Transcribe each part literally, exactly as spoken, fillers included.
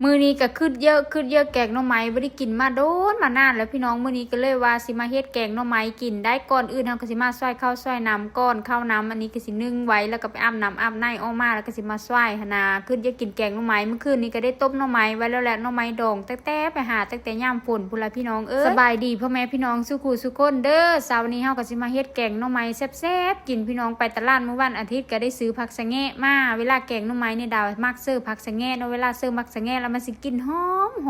มื้อนี้ก็คิดเยอะ คิดเยอะ แกงหน่อไม้บ่ได้กินมาโดนมานานแล้วพี่น้อง มื้อนี้ก็เลยว่าสิมาเฮ็ดแกงหน่อไม้กิน ได้ก่อนอื่นเฮาก็สิมาซอยข้าวซอยน้ำก่อน ข้าวน้ำอันนี้ก็สินึ่งไว้ แล้วก็ไปอาบน้ำอาบในออกมา แล้วก็สิมาซอยหั้นนะ คิดอยากกินแกงหน่อไม้ มื้อคืนนี้ก็ได้ต้มหน่อไม้ไว้แล้วแหละ หน่อไม้ดอง ตั้งแต่ไปหาตั้งแต่ยามฝนพู้นล่ะพี่น้องเอ้ย สบายดีพ่อแม่พี่น้องสู่ผู้สู่คนเด้อ เช้านี้เฮาก็สิมาเฮ็ดแกงหน่อไม้แซ่บๆกินพี่น้อง ไปตลาดมื้อวันอาทิตย์ก็ได้ซื้อผักสะแงะมา เวลาแกงหน่อไม้นี่ดาวมักซื้อผักสะแงะเนาะ เวลาซื้อผักสะแงะแล้วมันสิกลิ่นห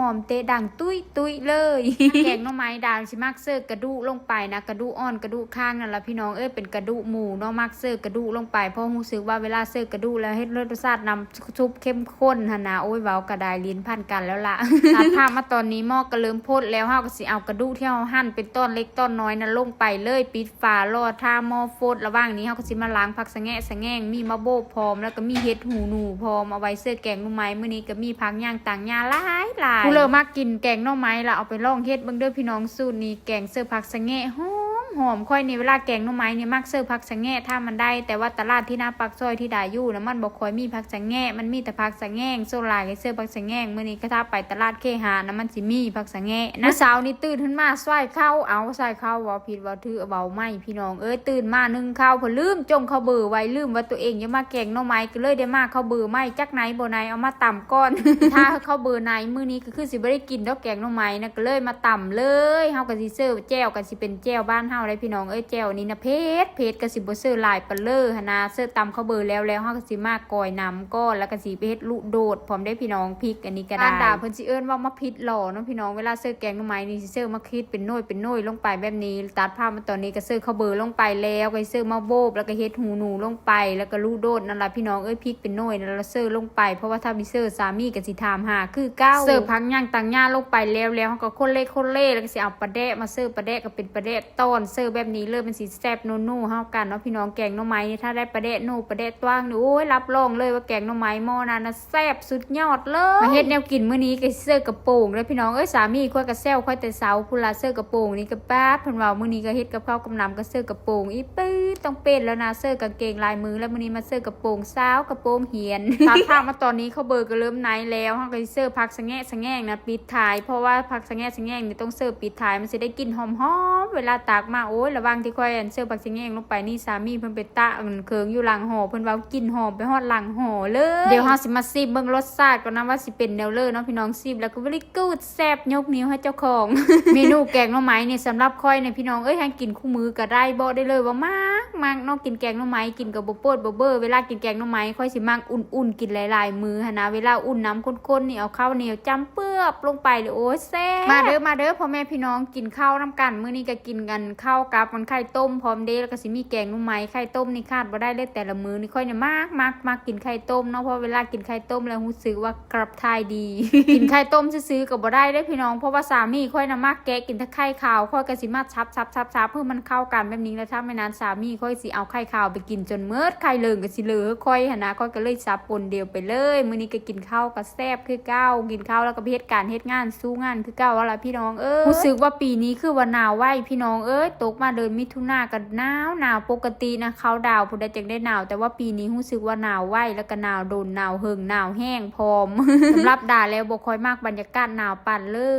อมๆ เตะดังตุ้ยๆเลย แกงหน่อไม้ดาวสิมักซื้อกระดูกลงไปนะ กระดูกอ่อนกระดูกคางนั่นล่ะพี่น้องเอ้ย เป็นกระดูกหมูเนาะ มักซื้อกระดูกลงไป เพราะรู้สึกว่าเวลาซื้อกระดูกแล้วเฮ็ดรสชาติน้ำซุปเข้มข้นหั้นนะ โอ้ย เว้าก็ได้ลิ้นพันกันแล้วล่ะ ตัดภาพมาตอนนี้หม้อก็เริ่มโพดแล้ว เฮาก็สิเอากระดูกที่เฮาหั่นเป็นต้อนเล็กต้อนน้อยนั้นลงไปเลย ปิดฝา รอท่าหม้อโพด ระหว่างนี้เฮาก็สิมาล้างผักสะแงะสะแงง มีมะโบกพร้อม แล้วก็มีเห็ดหูหนูพร้อม เอาไว้เสิร์ฟแกงหน่อไม้ มื้อนี้ก็มีผักย่างต่างหญ้าหลายหลาย ผู้เลิกมักกินแกงหน่อไม้ละเอาไปลองเฮ็ดเบิ่งเด้อพี่น้อง สูตรนี้แกงเสิร์ฟผักสะแงะหอมหอม ข้อยนี่เวลาแกงหน่อไม้นี่มักเสิร์ฟผักสะแงะถ้ามันได้ แต่ว่าตลาดที่หน้าปากซอยที่ดาอยู่นะมันบ่ค่อยมีผักสะแงะ มันมีแต่ผักสะแงง ส่วนหลายก็เสิร์ฟผักสะแงง มื้อนี้ก็ถ้าไปตลาดเคหะนะมันสิมีผักสะแงะนะ มื้อเช้านี้ตื่นขึ้นมาซอยข้าว เอาซอยข้าว เว้าผิดเว้าถือ เว้าใหม่พี่น้องเอ้ย ตื่นมานึ่งข้าว พอลืมจ่งข้าวเบอร์ไว้ ลืมว่าตัวเองยังมาแกงหน่อไม้ ก็เลยได้มาข้าวเบอร์ใหม่ จักไหนบ่ไหน เอามาตำก่อน ถ้าข้าวเบอร์ไหน มื้อนี้ก็คือสิบ่ได้กินดอกแกงหน่อไม้นะ ก็เลยมาตำเลย เฮาก็สิเสิร์ฟแจ่ว ก็สิเป็นแจ่วบ้านเฮาได้พี่น้องเอ้ย แจ่วนี้นะเผ็ด เผ็ด ก็สิบ่เสิร์ฟหลายปานเลยหั้นนะ เสิร์ฟตำข้าวเบอร์แล้ว แล้วเฮาก็สิมากอยน้ำก่อน แล้วก็สิไปเฮ็ดลูกโดดพร้อมได้พี่น้อง พริกอันนี้ก็ได้ บ้านดาเพิ่นสิเอิ้นว่ามา ผิดหล่อเนาะพี่น้อง เวลาเสิร์ฟแกงหน่อไม้นี่สิเสิร์ฟมาคิดเป็นหน่วยเป็นหน่วยลงไปแบบนี้ ตัดภาพมาตอนนี้ก็เสิร์ฟข้าวเบอร์ลงไปแล้ว ก็เสิร์ฟมาโบก แล้วก็เห็ดหูหนูลงไป แล้วก็ลูกโดดนั่นล่ะพี่น้องเอ้ย พริกเป็นหน่วยนั่นล่ะเสิร์ฟลงไป เพราะว่าถ้ามีเสิร์ฟสามีก็สิถามหาคือเก่า เสิร์ฟผักย่างต่างหญ้าลงไปแล้ว แล้วเฮาก็คนเล่คนเล่ แล้วก็สิเอาปลาแดะมาเสิร์ฟ ปลาแดะก็เป็นปลาแดะ ตอนเสิร์ฟแบบนี้เลยมันสิแซ่บนัวๆเฮากันเนาะพี่น้อง แกงหน่อไม้นี่ถ้าได้ปลาแดะโน่ปลาแดะตวงนี่ โอ้ย รับรองเลยว่าแกงหน่อไม้หม้อนั้นนะแซ่บสุดยอดเลย มาเฮ็ดแนวกินมื้อนี้ก็เสิร์ฟกระโปรงเด้อพี่น้องเอ้ย สามีข้อยก็แซวข้อยแต่เช้าพู้นละ เสิร์ฟกระโปรงนี่ก็ป๊าด เพิ่นว่ามื้อนี้ก็เฮ็ดกับข้าวกับน้ำก็เสิร์ฟกระโปรง อีปื๊ดต้องเป็นแล้วนะ เสิร์ฟกางเกงลายมือ แล้วมื้อนี้มาเสิร์ฟกระโปรงสาวกระโปรงเหียน ตัดภาพมาตอนนี้ข้าวเบอร์ก็เริ่มไหนแล้ว เฮาก็สิเสิร์ฟผักสะแงะสะแงงนะ ปิดท้าย เพราะว่าผักสะแงะสะแงงนี่ต้องเสิร์ฟปิดท้าย มันสิได้กลิ่นหอมๆ เวลาตักมา โอ้ย ระหว่างที่ข้อยอันเสิร์ฟผักสะแงงลงไปนี่ สามีเพิ่นไปตะอันเคิงอยู่หลังหอ เพิ่นว่ากลิ่นหอมไปฮอดหลังหอเลย เดี๋ยวเฮาสิมาซิมเบิ่งรสชาติก่อนนะว่าสิเป็นแนวเลอเนาะพี่น้อง ซิมแล้วก็ very good แซ่บ ยกนิ้วให้เจ้าของ เมนูแกงหน่อไม้นี่สำหรับข้อยเนี่ยพี่น้องเอ้ย ให้กินคู่มื้อก็ได้ บอกได้เลยว่ามักมักเนาะ กินแกงหน่อไม้กินก็บ่ปวดบ่เบิ่อ เวลากินแกงหน่อไม้ข้อยสิมักอุ่นๆ กินหลายๆ มื้อหั้นนะ เวลาอุ่นน้ำข้นๆ นี่ เอาข้าวเหนียวจ้ำเปือบลงไปเลย โอ้ย แซ่บ มาเด้อ มาเด้อ พ่อแม่พี่น้อง กินข้าวนำกัน มื้อนี้ก็กินกันข้าวกับมันไข่ต้มพร้อมเด้ แล้วก็สิมีแกงหน่อไม้ ไข่ต้มนี่ขาดบ่ได้เลย แต่ละมื้อนี่ข้อยเนี่ยมัก มัก มักกินไข่ต้มเนาะ เพราะเวลากินไข่ต้มแล้วรู้สึกว่ากระเพาะถ่ายดี กินไข่ต้มซื่อๆก็บ่ได้เด้อพี่น้อง เพราะว่าสามีข้อยน่ะมักแกะกินแต่ไข่ขาว ข้อยก็สิมาสับๆๆๆ เพื่อมันเข้ากันแบบนี้ แล้วถ้าไม่นานสามีข้อยสิเอาไข่ขาวไปกินจนหมด ไข่เหลืองก็สิเหลือข้อยหั้นนะ ข้อยก็เลยสับปนเดียวไปเลย มื้อนี้ก็กินข้าวก็แซ่บคือเก่า กินข้าวแล้วก็ไปเฮ็ดการเฮ็ดงาน สู้งานคือเก่าหั่นล่ะพี่น้องเอ้ย รู้สึกว่าปีนี้คือว่าหนาวไว้พี่น้องเอ้ย ตกมาเดือนมิถุนาก็หนาวหนาว ปกตินะเขาดาวน์พุ้นได้จั่งได้หนาว แต่ว่าปีนี้รู้สึกว่าหนาวไว้ แล้วก็หนาวโดน หนาวเหิง หนาวแฮงพร้อม สำหรับดาแล้วบ่ค่อยมักบรรยากาศหนาวปานเลย